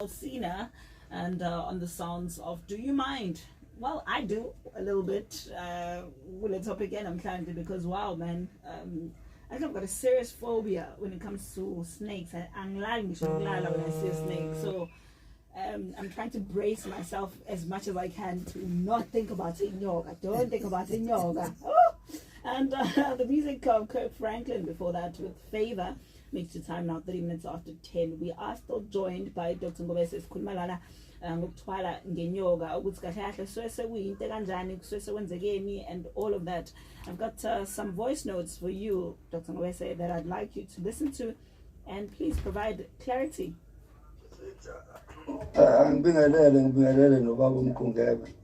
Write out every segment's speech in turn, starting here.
Alsina and on the sounds of Do You Mind? Well, I do a little bit. Kule topic namhlanje because wow man, I think I've got a serious phobia when it comes to snakes. Angilali ngisho ukulala when I see a snake. So I'm trying to brace myself as much as I can to not think about inyoka. Don't think about inyoka. Oh! And the music of Kirk Franklin before that with Favor makes the time now 30 minutes after 10. We are still joined by Dr. Ngobese. Sikhuluma lana ngokuthwala ngenyoka, ukuthi kahle kahle kusuke sekuyinto kanjani, kusuke sekwenzekeni and all of that. I've got some voice notes for you, Dr. Ngobese, that I'd like you to listen to and please provide clarity. Angibingelele, ngibingelele nobaba uMkhungebe.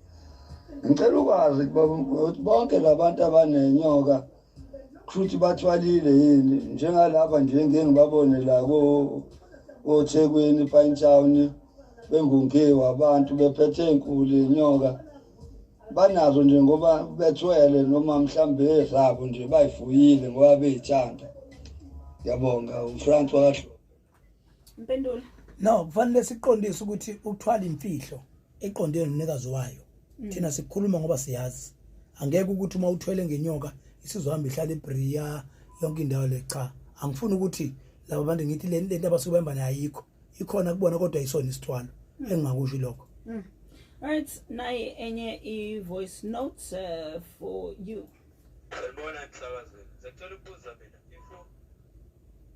Ngicela ukwazi kubaba ukuthi bonke labantu abanenyoka kushuthi bathwalile yini, njengalapha nje ngeke ngibabone la ko oThekwini, Pinetown, bengungiwe abantu bephethe inkulu inyoka banazo nje ngoba bethwele, noma mhlambe ezabo nje bayifuyile ngoba beyithanda. Ngiyabonga, uFrance wakahlo. Impendulo. No, kufanele siqondise ukuthi ukuthwala imfihlo eqondene nomnikazi wayo. Thina sikhuluma ngoba siyazi. Angeke ukuthi uma uthwele ngenyoka isizohamba ihlala eBria yonke indawo le. Cha, angifuni ukuthi laba bantu ngithi le lento abasuke behamba nayo ayikho. Ikhona kubona, kodwa ayisona isithwalo. Engingakusho lokho. All right, nayi enye i-voice note for you. Sanibona emsakazweni. Ngicela ukubuza mina,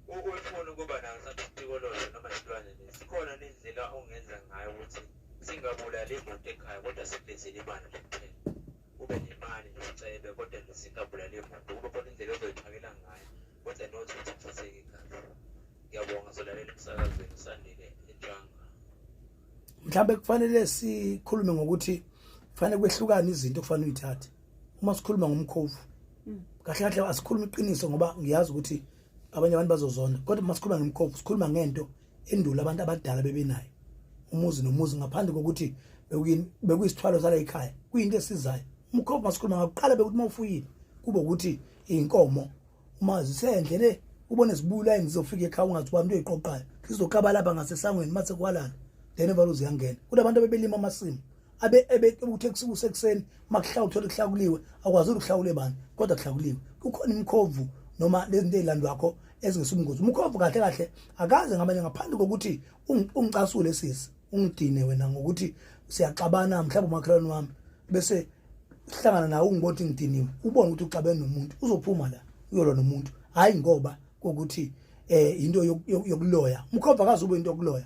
if ufuna ukuba naso isitikoloshe noma isilwane lesi, khona nendlela ongenza ngayo ukuthi singabulali imoto ekhaya kodwa sikulethele imali nje kuphela? Ube nemali nje, ucebe, kodwa nje singabulali imoto, kube khona indlela ozoyiphakela ngayo kodwa not ukuthi kuchitheke igazi. Ngiyabonga, solalela emsakazweni, Sandile eJanga. Mhlawumbe kufanele sikhulume ngokuthi kufanele kwehlukane izinto okufanele uyithathe uma sikhuluma ngomkhovu. Kahle kahle asikhuluma iqiniso, ngoba ngiyazi ukuthi abanye abantu bazozonda, kodwa uma sikhuluma ngomkhovu sikhuluma ngento endulo abantu abadala bebenayo umuzi nomuzi, ngaphandle kokuthi bekuyisithwalo sala ekhaya, kuyinto esizayo umkhovu. Masikhuluma ngakuqala, bekuthi uma ufuyile kube ukuthi iy'nkomo uma zisendle le, ubone zibuyela yini, zizofika ekhaya, ungathi ubani into oyiqoqayo, zizoqaba lapha ngasesangweni mase kwalala, then evalo ziyangena. Kunabantu abebelima amasimu abe ebe uthe kusekuseni makuhlawula, uthole kuhlakuliwe, akwazi ukuhlawule bani, kodwa kuhlakuliwe. Kukhona imikhovu noma lezi zinto ezilandwakho ezingesubungozi. Umkhovu kahle kahle akaze ngamanye, ngaphandle kokuthi ungicasule sisi, ungidine wena ngokuthi siyaxabana, mhlawumbe umakhelwane wami, bese sihlangana nawe, ungibona ngidiniwe, ubone ukuthi uxabene nomuntu, uzophuma la uyolwa nomuntu. Hayi, ngoba kokuthi into yokuloya, umkhovu akaze ube into yokuloya,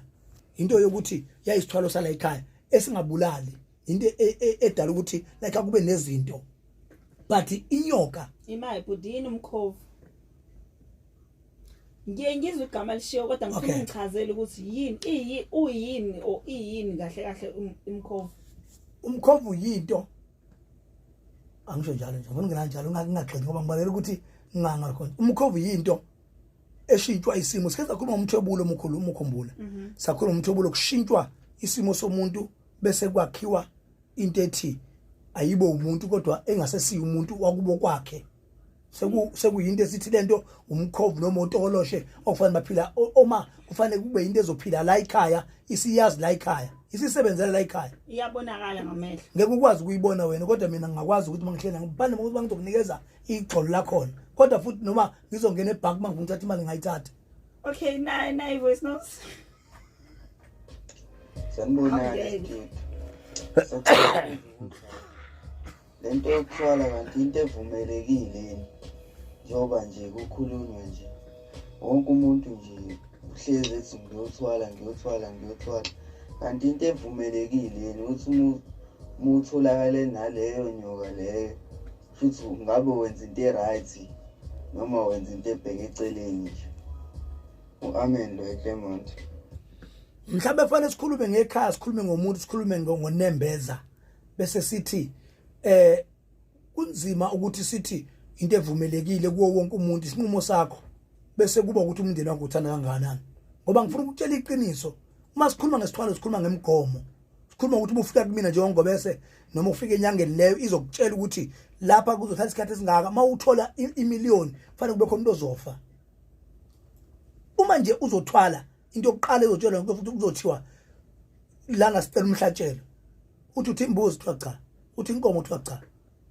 into yokuthi yayisithwalo sala ekhaya esingabulali, into edala ukuthi like akube nezinto, but inyoka Imali bhuti, yini umkhovu? Ngiye ngizwe igama lishiwo, kodwa ngifuna ungichazele ukuthi yini, iyi uyini or iyini kahle kahle umkhovu. Umkhovu yinto, angisho njalo nje, ngifuna ungena njalo, ngingagxili ngoba ngibalekela ukuthi nginganga khona. Umkhovu yinto eshintshwa isimo. Sike sakhuluma ngomthwebulo omkhulu, uma ukhumbula, sakhuluma ngomthwebulo, kushintshwa isimo somuntu bese kwakhiwa into ethi ayibo umuntu kodwa engasesiyo umuntu wakubo kwakhe. Sekuyinto esithi lento umkhovu noma utokoloshe okufanele baphila oma kufanele kube into ezophila la ekhaya, isiyazi la ekhaya, isisebenzela la ekhaya. Iyabonakala ngamehlo? Ngeke ukwazi ukuyibona wena, kodwa mina ngingakwazi ukuthi mangihleli ngiphandle ngokuthi bangizokunikeza igxolo lakhona, kodwa futhi noma ngizongena ebhanki uma ngifuna ukuthatha imali ngingayithatha. Okay, nayi voice notes. Sanibonani. Studio. Sacela ukubuza, le nto yokuthwala kanti into evumelekile yini? Njengoba nje kukhulunywa nje, wonke umuntu nje uhlezi ethi ngiyothwala, ngiyothwala, ngiyothwala. Kanti into evumelekile yini ukuthi uma utholakale naleyo nyoka leyo, futhi ngabe wenza into e-right noma wenza into ebheke eceleni nje? U-amen lo eClermont. Mhlawumbe kufanele sikhulume ngekhaya, sikhulume ngomuntu, sikhulume ngonembeza, bese sithi kunzima ukuthi sithi into evumelekile kuwo wonke umuntu, isinqumo sakho, bese kuba ukuthi umndeni wakho uthanda kangakanani. Ngoba ngifuna ukutshela iqiniso, uma sikhuluma ngesithwalo sikhuluma ngemigomo, sikhuluma ukuthi uma ufika kumina njengoNgobese noma ufika enyangeni leyo, izokutshela ukuthi lapha kuzothatha isikhathi esingaka. Uma uthola imiliyoni, kufanele kube khona umuntu ozofa. Uma nje uzothwala, into yokuqala ezotshelwa futhi kuzothiwa Lana sicela umhlatshelo, uthi uthi imbuzi, kuthiwa cha, uthi inkomo, kuthiwa cha,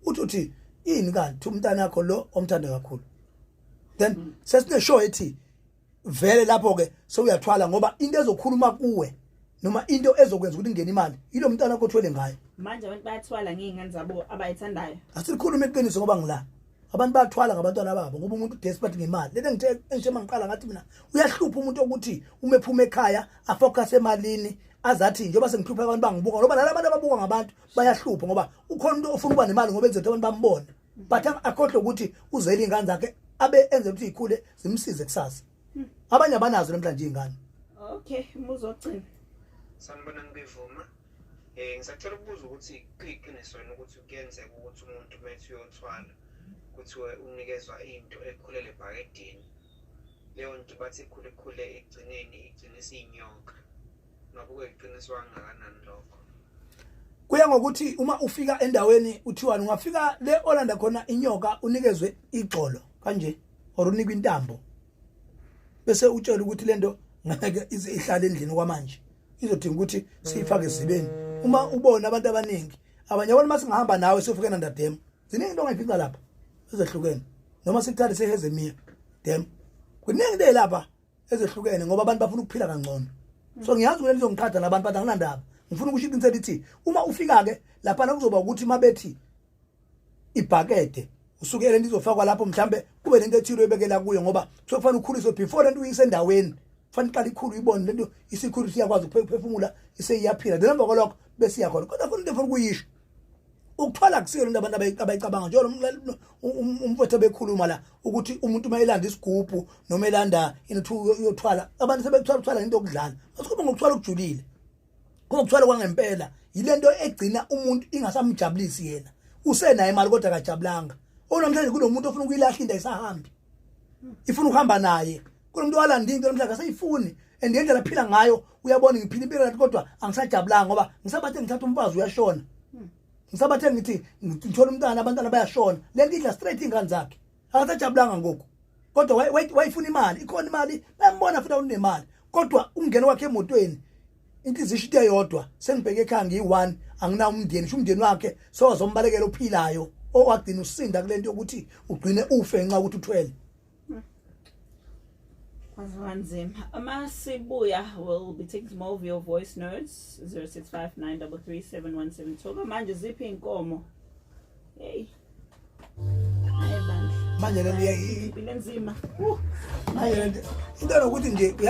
uthi uthi ini, kanti umntana wakho lo omthanda kakhulu. Then sesine show ethi vele lapho ke sewuyathwala, ngoba into ezokhuluma kuwe noma into ezokwenza ukuthi ingene imali yilo mntana wakho othwele ngayo. Manje abantu bayathwala ngey'ngane zabo abayithandayo. Asikhulume iqiniso, ngoba ngila abantu bayathwala ngabantwana babo, ngoba umuntu desperate ngemali. Lento engithe engithe mangiqala ngathi mina uyahlupha umuntu ukuthi uma ephuma ekhaya afocus emalini, azathi njengoba sengihlupha abantu bangibuka, ngoba nalabo abantu ababuka ngabantu bayahlupha, ngoba ukhona umuntu ofuna ukuba nemali ngoba enze ukuthi abantu bambone, but akhohlwe ukuthi uzele iy'ngane zakhe abe enze ukuthi iy'khule zimsize kusasa. Abanye abanazo namhlanje iy'ngane. Okay, umbuzo wokugcina. Sanibonani kwivuma. Ngisacela ukubuza ukuthi kuyiqiniso yini ukuthi kuyenzeka ukuthi umuntu uma ethi uyothwala kuthiwe unikezwa into ekhulele ebhakedeni. Leyo nto bathi ikhule ikhule, ekugcineni igcine isiyinyoka. Ngabe kuyiqiniso kangakanani lokho? Kuya ngokuthi uma ufika endaweni uthiwani. Ungafika le olanda khona inyoka, unikezwe igxolo kanje or unikwe intambo, bese utshela ukuthi lento ngeke ize ihlale endlini kwamanje, izodinga ukuthi siyifake ezibeni. Uma ubona abantu abaningi abanye abantu, masingahamba nawe siyofika eNanda Dam, ziningi into ongayifica lapha ezehlukene, noma sikuthathe seHezemiya Dam, kuningi into lapha ezehlukene, ngoba abantu bafuna ukuphila kangcono. So ngiyazi ukuthi lizongiqhatha nabantu, but anginandaba, ngifuna ukusho iqiniso lithi uma ufika ke lapha kuzoba ukuthi mabethi ibhakede usuke lento izofakwa lapho, mhlambe kube lento ethile oyibekela kuyo, ngoba kufanele ukhuliswe before lento uyise endaweni. Kufanele iqale ikhulu, uyibone lento isikhulu, siyakwazi ukuphefumula, iseyiyaphila, then emva kwalokho bese iyakhona. Kodwa futhi into efuna ukuyisho, ukuthwala kusiyo lento abantu abayicabanga, njengoba umfowethu bekhuluma la ukuthi umuntu uma elanda isigubhu noma elanda into uyothwala. Abantu sebekuthwala ukuthwala into yokudlala. Asikhuluma ngokuthwala okujulile. Ngokuthwala kwangempela yilento egcina umuntu ingasamjabulisi yena, usenayo imali kodwa akajabulanga. Onamhlanje kunomuntu ofuna ukuyilahla into, ayisahambi, ifuna ukuhamba naye. Kunomuntu walanda into namhlanje akasayifuni, and indlela aphila ngayo uyabona, ngiphila impilo kathi kodwa angisajabulanga, ngoba ngisabathe ngithatha umfazi uyashona, ngisabathe ngithi ngithola umntwana, abantwana bayashona. Lento idla straight ingane zakhe, akasajabulanga ngoku, kodwa wayifuna imali, ikhona imali, bayambona futhi unemali, kodwa umngeno wakhe emotweni inhliziyo isho into eyodwa: sengibheke ekhaya ngiyi-one, anginawo umndeni. Sho umndeni wakhe sowazombalekela ophilayo owagcina usinda kule nto yokuthi ugcine ufe ngenxa yokuthi uthwele. Kwaze kwanzima. Amasibuya will be taking more of your voice notes, 0659337172. Manje ziphi inkomo? Hey. Hayi bandla. Manje le Impilo enzima. Manje le into nokuthi nje uyazi.